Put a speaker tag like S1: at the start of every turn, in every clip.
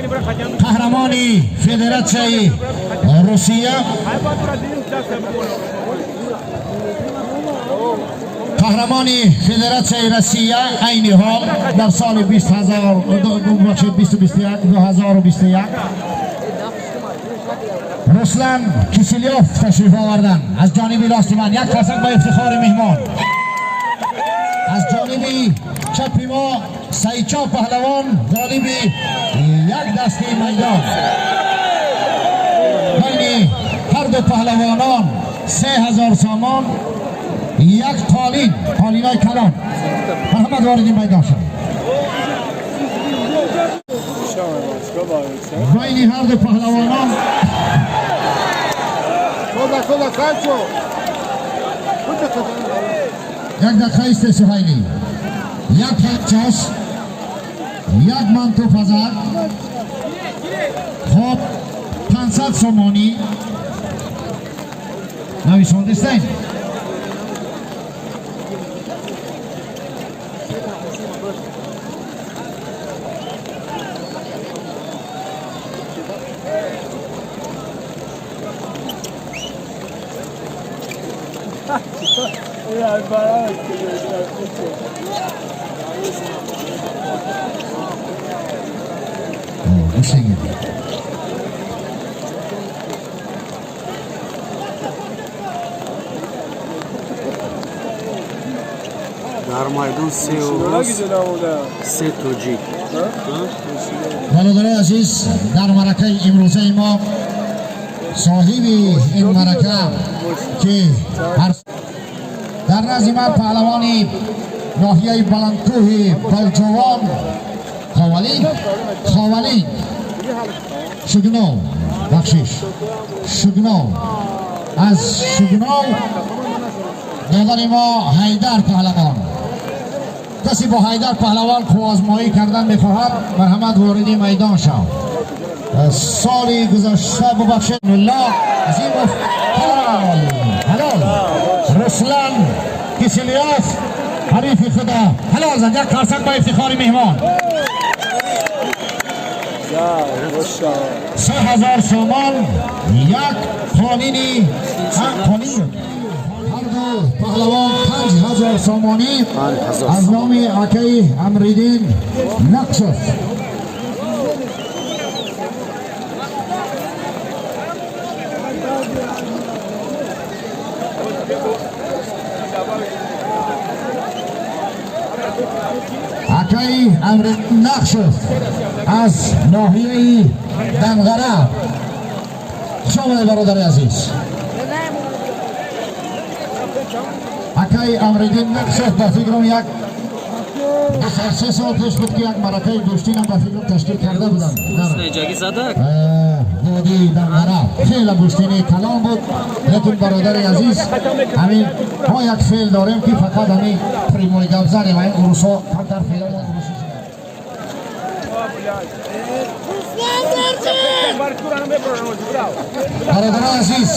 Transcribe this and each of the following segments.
S1: Қаҳрамони Федератсияи Русия, қаҳрамони Федератсияи Россия айни ҳол дар соли 2021 Руслан Кисилёв ташриф овардан. Аз ҷониби рости ман як қарсак ба ифтихори меҳмон. Аз ҷониби чапи мо Саидшоҳ паҳлавон, ғолиби як дасти майдон. Байни ҳар ду паҳлавонон 3000 сомон, як қолин, қолинои калон. Марҳамат, вориди майдон шавед. Байни ҳар ду паҳлавонон
S2: Кола, кола, кальчо.
S1: Як дақиқа исте, Суҳайлӣ. Як час, як манту пазак. Хоб, 500 сомонӣ нависондистен. Гӯштагир.
S3: Дар майдон се урус, се тоҷик.
S1: Бародарои азиз, дар маъракаи имрӯзаи мо соҳиби ин маърака, ки дар назди ман паҳлавони ноҳияи Баландкӯҳи Балҷувон, Ховалинг, Шугнов, бахшиш, Шугнов, аз Шугнов додари мо Ҳайдар паҳлавон. Касе бо Ҳайдар паҳлавон қувваозмоӣ кардан мехоҳад, марҳамат, вориди майдон шав. Соли гузашта, бубахшед, Мулло Азимов. Ҳалол, ҳалол! Руслан Кисилёв ҳарифи худа ҳалол зад. Як қарсак ба ифтихори меҳмон. 3000 сомон, як қолини, қолин, ҳарду паҳлавон 5000 сомонӣ аз номи акаи Амриддин Нақшов. Акаи Амриддин Нақшов аз ноҳияи Данғара, хуш омадед, бародари азиз. Акаи Амриддин Нақшов, ба фикрам, як 2-3 сол пеш буд, ки як маъракаи гӯштинам, ба фикрам, ташкил карда буданд дар водии Данғара. Хеле гӯштини калон буд. Лекин, бародари азиз, ҳамин мо як феъл дорем, ки фақат ҳамин прямой гап занем. Ин урусҳо камтар феълмон урусӣ. Бародарони азиз,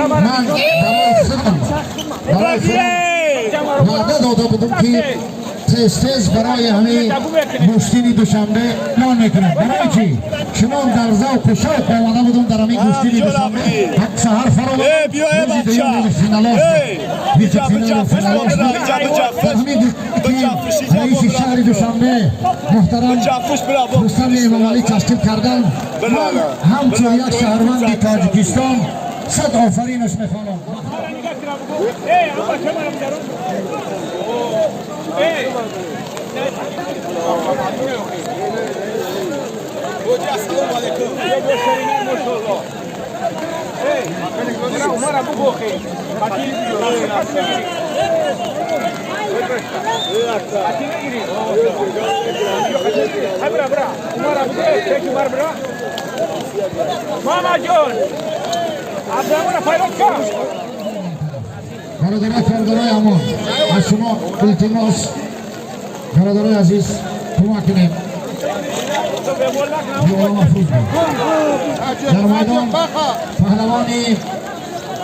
S1: ман барои худам ваъда дода будам, ки тез тез барои ҳамин гӯштини Душанбе эълон мекунам. Барои чӣ чунон дар завқу шавқ омада будам дар ҳамин гӯштини Душанбе, саҳар фаромад, финалош, финалош. Дар ҳамин раиси шаҳри Душанбе муҳтарам Рустами Эмомалӣ ташкил кардан, ман ҳамчун як шаҳрванди Тоҷикистон сад офаринаш мехонам.
S2: Ассалому алайкум.
S4: Мама ҷон, Абдурамона файрод кан.
S1: Бародарои коргарои амон, аз шумо илтимос, бародарои азиз, кӯмак кунем. Дар майдон паҳлавони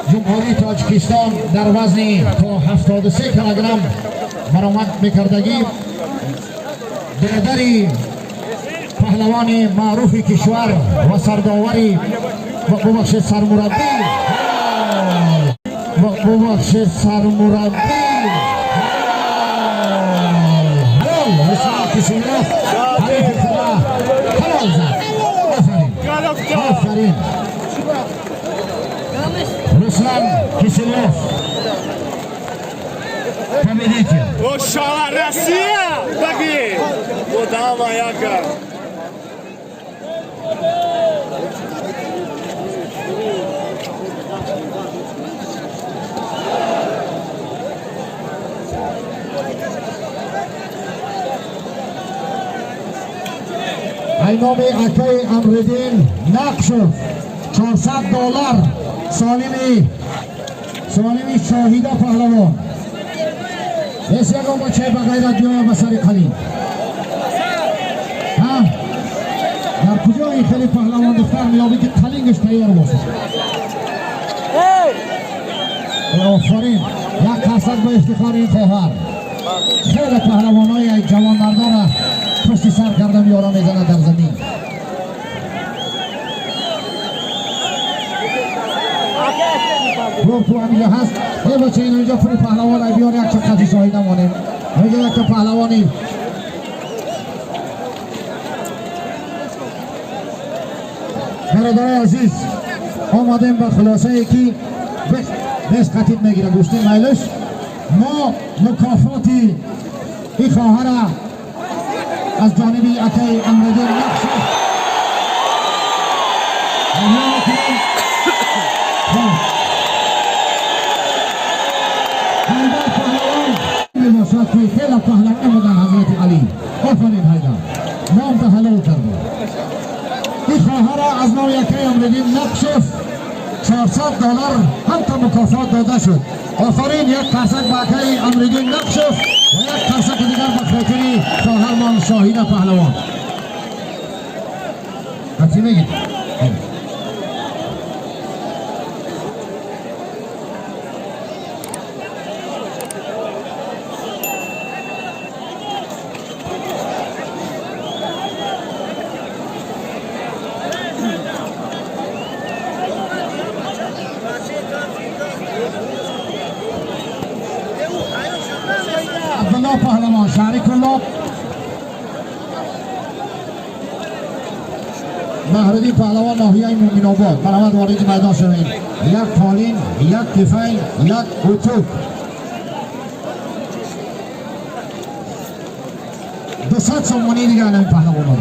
S1: Ҷумҳурии Тоҷикистон дар вазни то 73 килограмм баромад мекардагӣ, бародари паҳлавон. паҳлавони маъруфи кишвар ва сардовари, бубахшед, сармураббӣ, бубахшед, сармураббӣ. Ҳалол! Руслан Киселёв ҳарифи худа ҳалол зад. Офарин, офарин! Руслан Киселёв победитель.
S2: Oxalá, Россия! Daqui! Vou dar uma maiaca.
S1: Ай номи акаи Амриддин Нақшов 400 доллар солими солими Шоҳида паҳлавон. Ес ягон бачаи ба ғайрат биёя ба сари қалин. Ҳа, дар куҷо ин хеле паҳлавон духтар меёбӣ, ки қалингаш тайёр бошад? Офарин, як қарсак ба ифтихори ин хоҳар. Хеле паҳлавонои ҷавонмардона пушти сар карда меёра мезанад дар замин. Ту ҳаминҷо ҳаст, э бача, ин инҷо пури паҳлавон. Ай биёр, як чаққати шоҳида монем инҷо, якта паҳлавони. Бародарои азиз, омадем ба хулосае, ки бес қатиб мегира гӯшти майлиш. Мо мукофоти ин хоҳара аз ҷониби акаи Амриддин Нақшов ҳадия мекунем. Ҳайдар паҳлавон мебошад, ки хеле паҳлавон буданд ҳазрати Алӣ. Офарин, Ҳайдар, номта ҳалол карди. Ин хоҳара аз номи акаи Амриддин Нақшев 400 доллар ҳамта мукофот дода шуд. Офарин, як қарсак ба акаи Амриддин Нақшев ва як қарсаки дигар ба хотири хоҳармон Шоҳина паҳлавон. Қатӣ мегирд. Абдулло паҳлавон, шаҳри Кӯлоб. Маҳруддин паҳлавон, ноҳияи Муъминобод. Марҳамат, вориди майдон шавед. Як қолин, як тифанг, як утук, 200 сомонӣ дига алами паҳлавонон.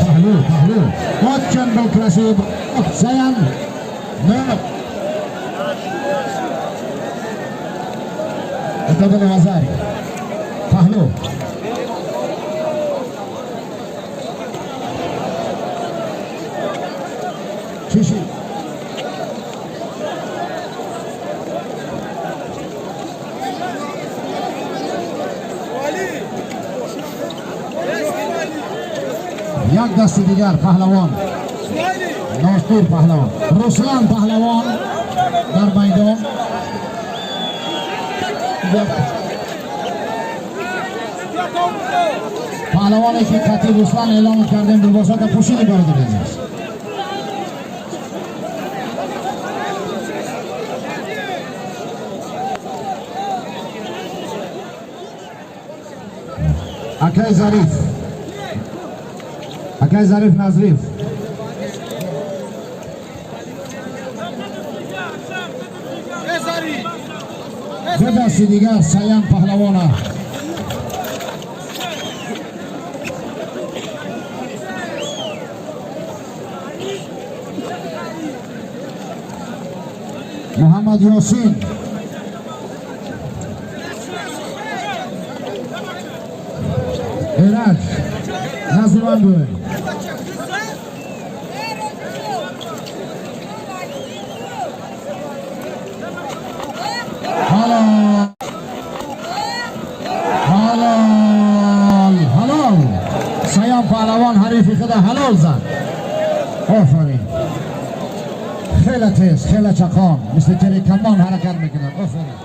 S1: Паҳлӯ, паҳлӯ, очень был красивый. Саян, но это было вазари. Паҳлӯ. Чиши. Як дасти дигар паҳлавон. Носир паҳлавон. Руслан паҳлавон дар майдон. Паҳлавоне ки қати Руслан эълон кардем, либосата пӯшиди, бародари азиз. Акай Зариф, акай Зариф Назриф. Ду дасти дигар Саян паҳлавона. Муҳаммад Ёсин. Эраҷ, назди ман биёед. Ҳалол, ҳалол, ҳалол! Саян паҳлавон ҳарифи худа ҳалол зад. Офарин, хеле. Хеле тез, хеле чақон, мисли телекамон ҳаракат мекунад. Офарин.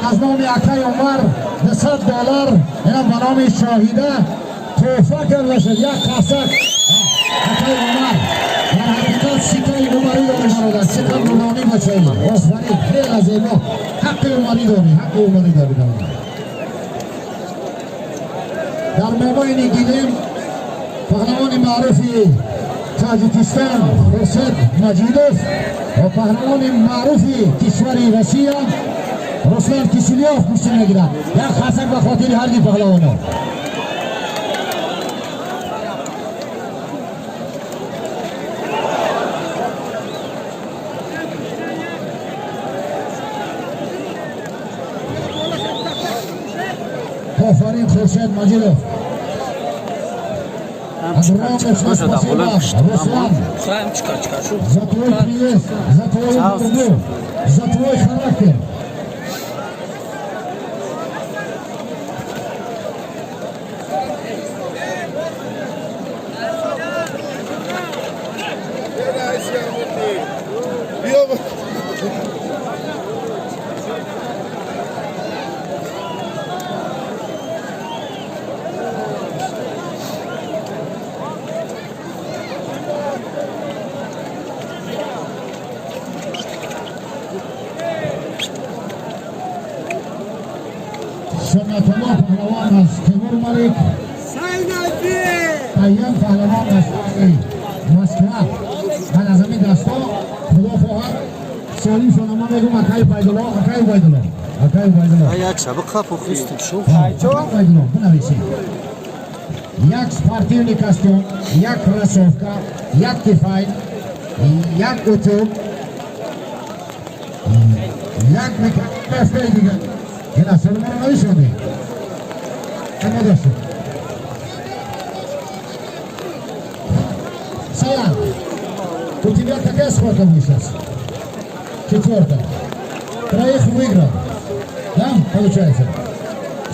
S1: Аз номи акай Умар 200 доллар ина ба номи Шоҳида тӯҳфа карда шуд. Як қасак, акай Умар. Дар ҳақиқат сикаи умарӣ дорӣ, бародар, сика нуронӣ бачаи. Офарин, хеле зебо. Ҳаққи умарӣ дорӣ, ҳаққи умарӣ дорӣ, бародар. Дар мобайни гилем паҳлавони маъруфи Тоҷикистон Хуршед Маҷидов ва паҳлавони маъруфи кишвари Россия Руслан Киселёв гӯштӣ мегирад. Як қасак ба хотири ҳарди паҳлавоно. Офарин, Хуршед Маҷидов. Огромное спасибо, Руслан, за твой приезд, за твою борьбу, за твой характер. Суннатулло паҳлавон аз Тимур Малик, Айям паҳлавон аз шаҳри Москва. Ман аз ҳамин дасто, худо хоҳад, солим шона. Ман мегӯм, акай Убайдулло, акай Убайдулло, акай Убайдулло.
S3: Як шаба қапу хистик шуд.
S1: Акай Убайдулло, бинависед: як спортивный костюм, як кроссовка, як Тефаль, як утюг, як микрофон дигар. Ина солиморо нависонед, омода шуд. Саян, у тебя какая схватка будет сейчас? Четвертая. Троих выиграл. Да, получается?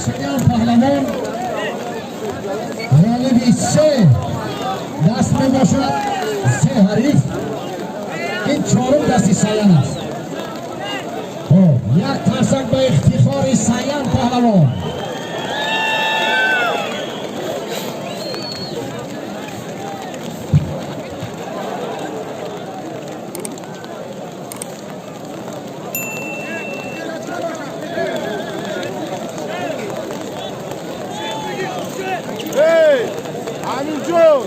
S1: Саян паҳлавон ғолиби се даст мебошад, се ҳариф. Ин чорум дасти Саян аст. Хоб, як қарсак ба ифтихори Саян паҳлавон.
S2: Эй, Аминҷон!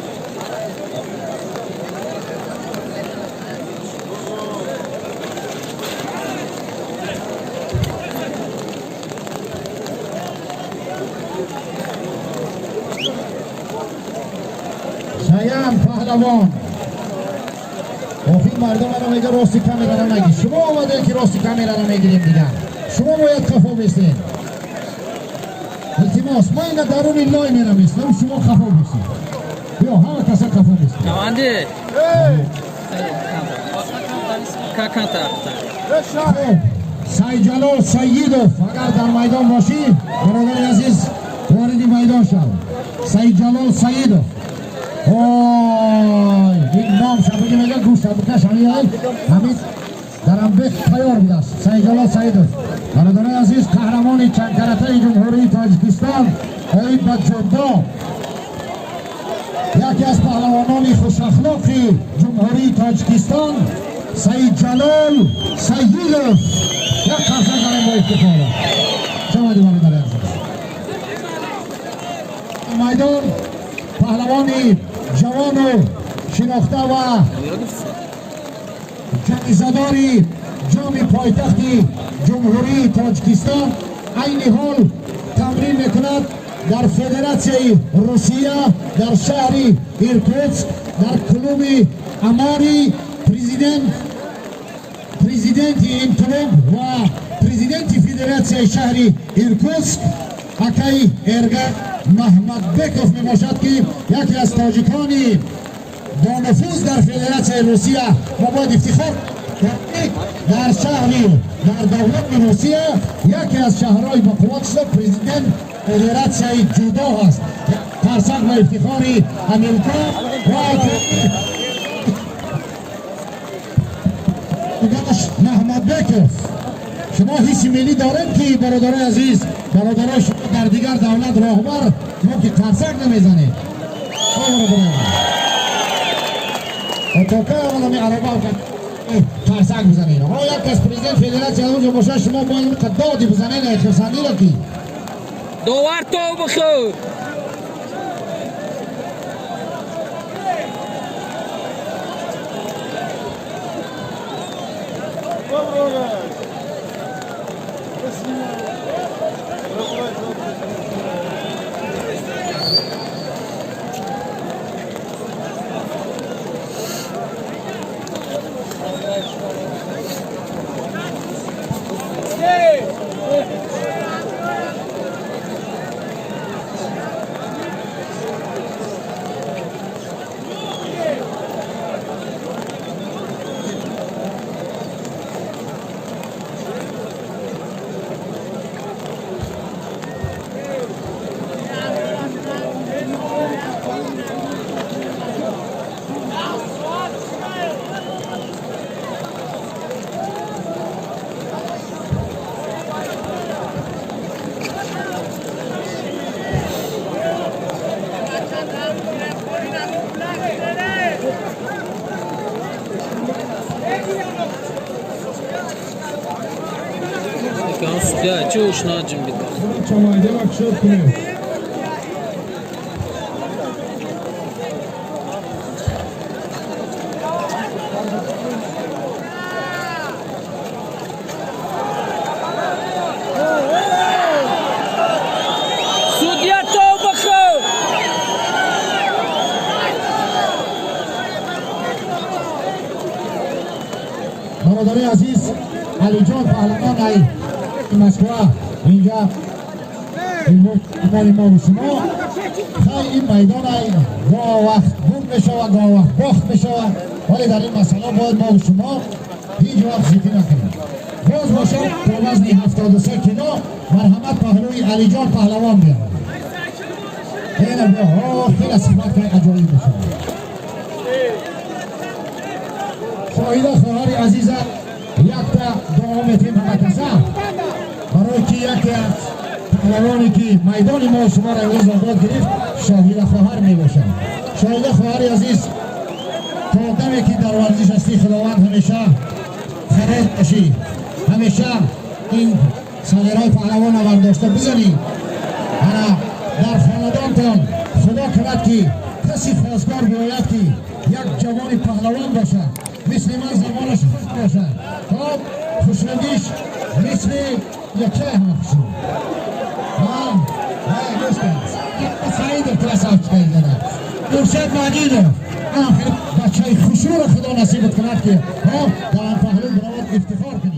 S1: Саян паҳлавон. Охи, мардум ана мега, рости камераро нагир. Шумо омадед, ки рости камераро мегирем дигар. Шумо бояд хафо бистед. Илтимос, ма ина даруни лой мерам, истам, шумо хафо бистед. Биё, ҳама каса хафо бистед.
S5: Команде.
S2: Эй!
S5: Каканта.
S1: Хуб, Сайҷалол Саидов, агар дар майдон бошӣ, бародари азиз, вориди майдон шав. Сайҷалол Саидов. Ой, ин ном шабаки мега, гӯш шабакаш ҳамин дарамбех тайёр будааст. Сайҷалол Саидов, бародарои азиз, қаҳрамони чандкаратаи Ҷумҳурии Тоҷикистон оид ба ҷудо, яке аз паҳлавонони хушахлоқи Ҷумҳурии Тоҷикистон Саидҷалол Саидов. Як қарсак занем бо ифтихора. Шомади, бародари азиз. Майдон паҳлавони ҷавону шинохта ва ҷоизадори ҷоми пойтахти Ҷумҳурии Тоҷикистон айни ҳол тамрин мекунад дар Федератсияи Русия, дар шаҳри Иркутск, дар клуби Амори. Президенти ин клуб ва президенти федератсияи шаҳри Иркутск акай Эрга Маҳмадбеков мебошад, ки яке аз тоҷикони бонуфуз дар Федератсияи Русия. Мо бояд ифтихор, дар шаҳри, дар давлати Русия, яке аз шаҳрҳои боқувват шуда, президент федератсияи ҷудо ҳаст. Қарсак ба ифтихори Амирка ва Маҳмадбеков. Шумо ҳисси миллӣ доред ки, бародарои азиз, бародарои шумо дар дигар давлат роҳбар, шумо ки қарсак намезанед. То кай омадами ароба қарсак бизанед? О, як кас президент федератсия онҷо бошад, шумо бояд инқа доди бизанед, хирсандиро ки.
S5: Довар, то бихӯр. Судья, чё уж наджим бит?
S1: Чамайда шуд кунед.
S5: Судья, то бихӯр.
S1: Бародари азиз, Алиҷон Паҳлавон ай Москва инҷа имони мо ва шумо. Хай, ин майдон ай гоҳ вақт бурд мешавад, гоҳ вақт бохт мешавад, вале дар ин масъала бояд мо ва шумо ҳеҷ вақт зиддӣ накунем. Боз бошад, то вазни 73 кило, марҳамат, паҳлӯи Алиҷон Паҳлавон биёрад. Хеле биё, хеле сифат аҷоиб мешавад. Шоҳида хоҳари азиза, якта дуо метем ҳама каса, барои ки яке аз паҳлавоне ки майдони мо шуморо имрӯз обод гирифт, Шоҳида хоҳар мебошад. Шоҳида хоҳари азиз, то даме ки дар варзиш ҳастӣ, Худованд ҳамеша фароз бошӣ, ҳамеша ин сағираи паҳлавонро бардошта бизанӣ. Ана дар хонадонтон Худо кунад, ки каси хостгор биёяд, ки як ҷавони паҳлавон бошад, мисли ман забонаш хуш бошад. Хоб, хушрангиш мисли якчай ҳама хушрӯ. Саидов красавчик зада, Муршед Маҷидов, бачаи хушрӯро Худо насибат кунад, ки дар паҳлӯ биравад, ифтихор кунӣ.